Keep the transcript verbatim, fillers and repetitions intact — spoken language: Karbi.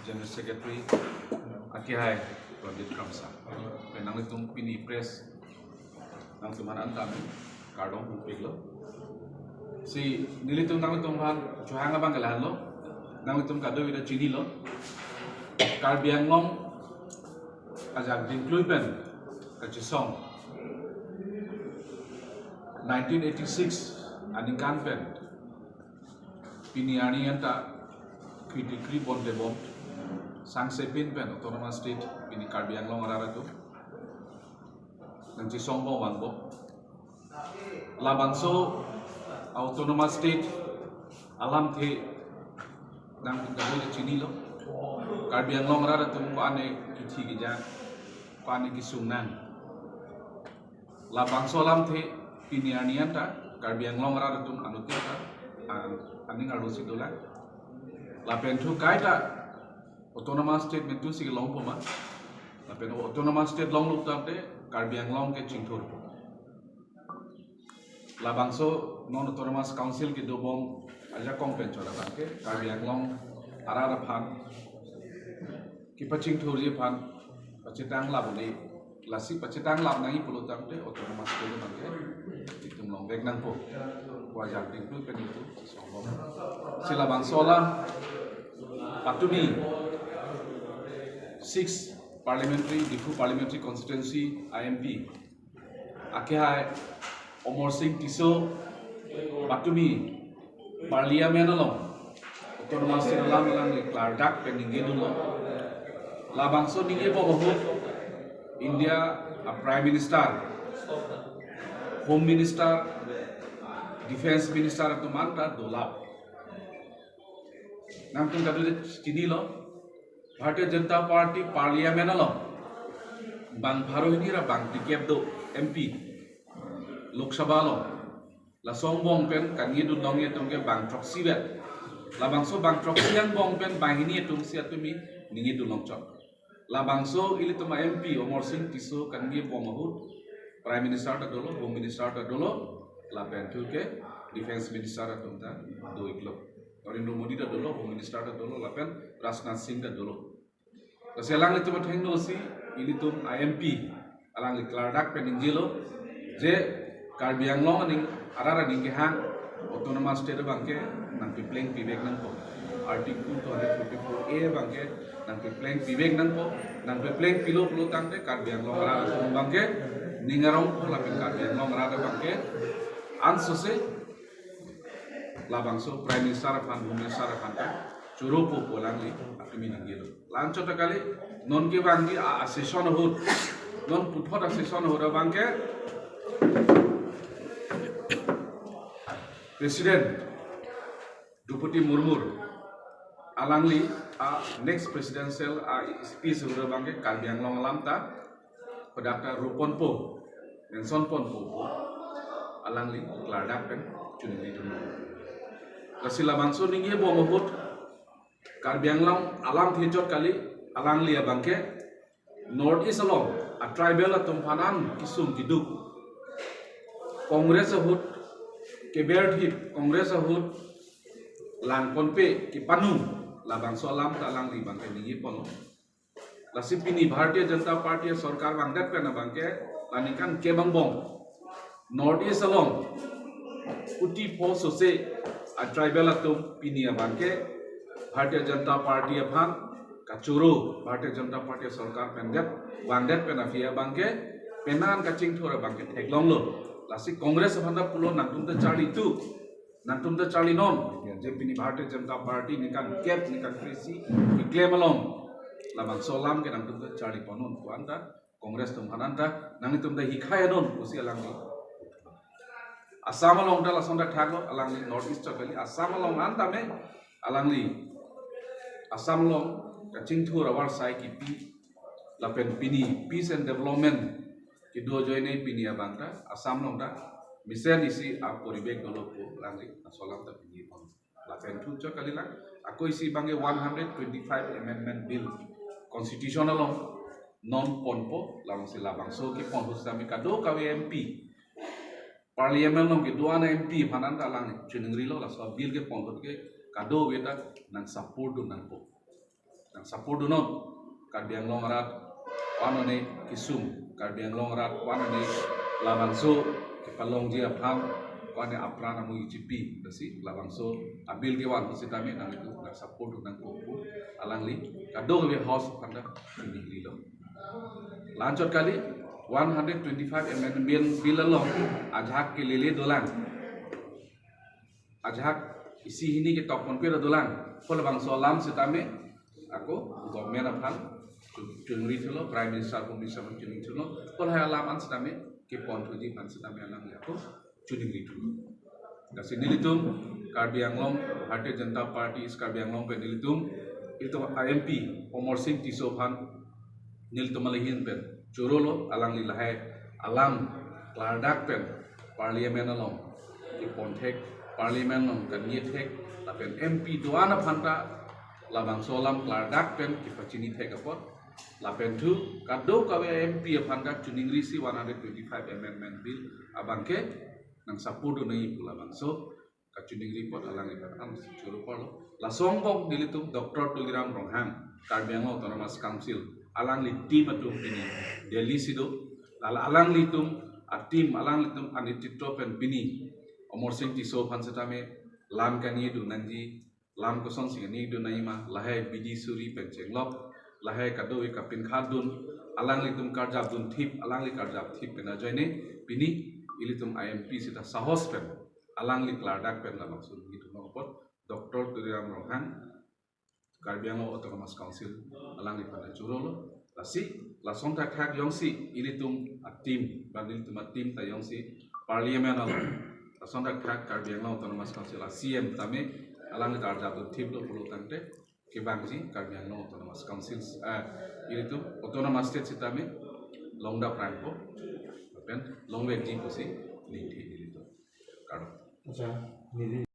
General Secretary akehai Ranjit Kramsa. Pen nanglitum pini press nangtumphan an tame kardom pupiklo. Si nelitum nangtumphan chohang abang ke lahenlo. Nanglitum kadokave ta chinilo. Karbi Anglong ajak dingklui pen kachesong nineteen eighty-six aningkan pen pini arni anta kri tikri bonte bon sangsepin pen Autonomous State pini Karbi Anglong arat atum nangchesong bom vangpo. Labangso Autonomous State alamthe nangtum kadokave ta chinilo. Karbi Anglong arat atum ko-an kithi kejang, ko-an kesung nang. Labangso alamthe pini arni anta Karbi Anglong arat atum anuttin ta an-, aning arlo si dolang. Lapen thu kaita Autonomous State mentu si longpo ma. Lapen Autonomous State longlo tangte Karbi Anglong ke chingthurpo. Labangso non Autonomous Council kedobom ajakong pen chot abang ke Karbi Anglong arat aphan kepachingthurji aphan pachetang lap un-e, lasi pachetang lap nangji pulo tangte Autonomous State abang ke itum longvek nangpo. Ko ajak dingklui pen itum chesong bom. Si labangso alam patumi six Parliamentary, Diphu Parliamentary Constituency a-M P akehai Amarsing Tisso patumi Parliament along Autonomous State alam alangli klardak pen ningjedunlo. Labangso ningjebom ahut India a-Prime Minister, Home Minister, Defence Minister atum anta dolap. Nangtum kadokave ta chinilo, Bharatiya Janata Party Parliament along bang pharo hini ra bang phlikep do M P Lok Sabha along. Laso angbong pen kaningjedun longji atum ke bang throksi vet. Labangso bang throksi angbong pen banghini atum si atumi ningjedun longchot. Labangso ilitum a-M P Amarsing Tisso kaningje bom ahut Prime Minister ta dolo, Home Minister ta dolo, lapen thu ke Defence Minister atum ta do-iklo. Narendra Modi ta dolo, Home Minister ta dolo, lapen Rajnath Singh ta dolo. Lasi alanglitum athengno si ilitum a-M P alangli klardak pen ningjelo je Karbi Anglong aning arat aning kehang Autonomous State abang ke nangpepleng pivek nangpo. Article two hundred forty-four A abang ke nangpepleng pivek nangpo. Nangpepleng pilo pulo tangte Karbi Anglong arat atum abang ke ning arongpo lapen Karbi Anglong arat abang ke ansose labangso Prime Minister aphan, Home Minister aphan ta choropo pu alangli atumi ningjelo. La-anchot ta kali, non kevangji a-session ahut, non puthot a-session ahut abang ke President Droupadi Murmu alangli a-next presidential a-speech ahut abang ke Karbi Anglong alam ta pada ta ru ponpo, mention ponpo pu alangli klardak pen chiningjidun. Lasi labangso ningjebom ahut Karbi Anglong alamthe chot kali, alangli abang ke North East along a-tribal atum aphan an kesung keduk, Congress ahut keberthip, Congress ahut lang ponpe kepanung, labangso alam ta alangli abang ke ningje ponlo. Lasi pini Bharatiya Janata Party sorkar vangdet pen abang ke la ningkan kep angbong North East along kuti pho sose a-tribal atum pini abang ke Bharatiya Janata Party aphan kachoro, Bharatiya Janata Party sorkar pen det, vangdet pen aphi abang ke penang kachingthur abang ke theklonglo. Lasi Congress aphan ta pulo nangtum ta charli tu, nangtum ta charli non, je pini Bharatiya Janata Party ningkan kep, ningkan kre-isi keklem along labangso alam ke nangtum ta charli ponnon pu anta Congress atum aphan anta nanglitum ta hikhai non pusi alangli. Assam along ta lason ta thaklo, alangli North East chot kali, Assam along an tame alangli Assam along kachingthur avarsai kipi lapen pini peace and development kedo ajoine pini abang ta Assam along ta mesen isi aporibek dolo pu alangli laso alam ta pini pon. Lapen thu chot kalilang, ako isi abang ke one hundred twenty-five Amendment Bill Constitution along non ponpo, labangsi labangso kepon ahut sami kadokave M P, Parliament along kedo-an M P aphan anta alang chiningrilo, laso bill kepon ahut ke kadokave ta nang support dun nangpo. nang support dunnon. Karbi Anglong arat ko-an one kesung, Karbi Anglong arat ko-an one labangso kepalongji aphan ko-an one apran amu ichipi, lasi labangso a-bill kevan sitame nanglitum nang support dun nangkok pu alangli kadokave house aphanta chiningrilo. La-anchot kali, one hundred twenty-five amendment bill along ajahak kelele dolang, ajahak isi hini ketok ponpe dolang, ko labangso alam sitame ako government aphan chu-, chuningri thulo, Prime Minister, Home Minister aphan chuningri thulo, ko lahai alam an sitame keponthuji aphan sitame alangli ako chuningri thulo. Lasi nelitum Karbi Anglong, Bharatiya Janata Party East Karbi Anglong pen nelitum, ilitum a-M P Amarsing Tisso aphan nelitum alehin pen chorolo, alangli lahai alam klardak pen Parliament along kepon thek, Parliament along kaningje thek, lapen M P do-an aphanta labangso alam klardak pen kepachini thek apot, lapen thu kadokave M P aphanta chiningrisi one hundred twenty-five amendment bill abangke nang support dun nangji pu labangso kachiningri apot alangliphan am choro parlo. Laso angbong nelitum Doctor Tuliram Ronghang, Karbi Anglong Autonomous Council, alangli team atum pini Delhi si do. Lala alanglitum a-team, alanglitum anititro pen pini Amarsing Tisso aphan sitame lam kaningje dun nangji, lam kosonsi kaningje dun nangji ma, lahai bidi suri pen chenglok, lahai kadokave kapinkhat dun, alanglitum karjap dun thip, alangli karjap thip pen ajoine pini ilitum a-M P sita sahos pen alangli klardak pen labangso ningje dun nang apot Doctor Tuliram Ronghang, Karbi Anglong Autonomous Council, alangliphan chorolo. Lasi lason thakthak jongsi ilitum a-team, ba ilitum a-team ta jongsi Parliament along, lason thakthak Karbi Anglong Autonomous Council a-C E M tame alangli karjap dun thiplo pulo tangte, kevangji Karbi Anglong Autonomous Council, eh, ilitum Autonomous State sitame longdap rangpo, lapen longvekji pusi ningthi ilitum. Kardom. Acha, neli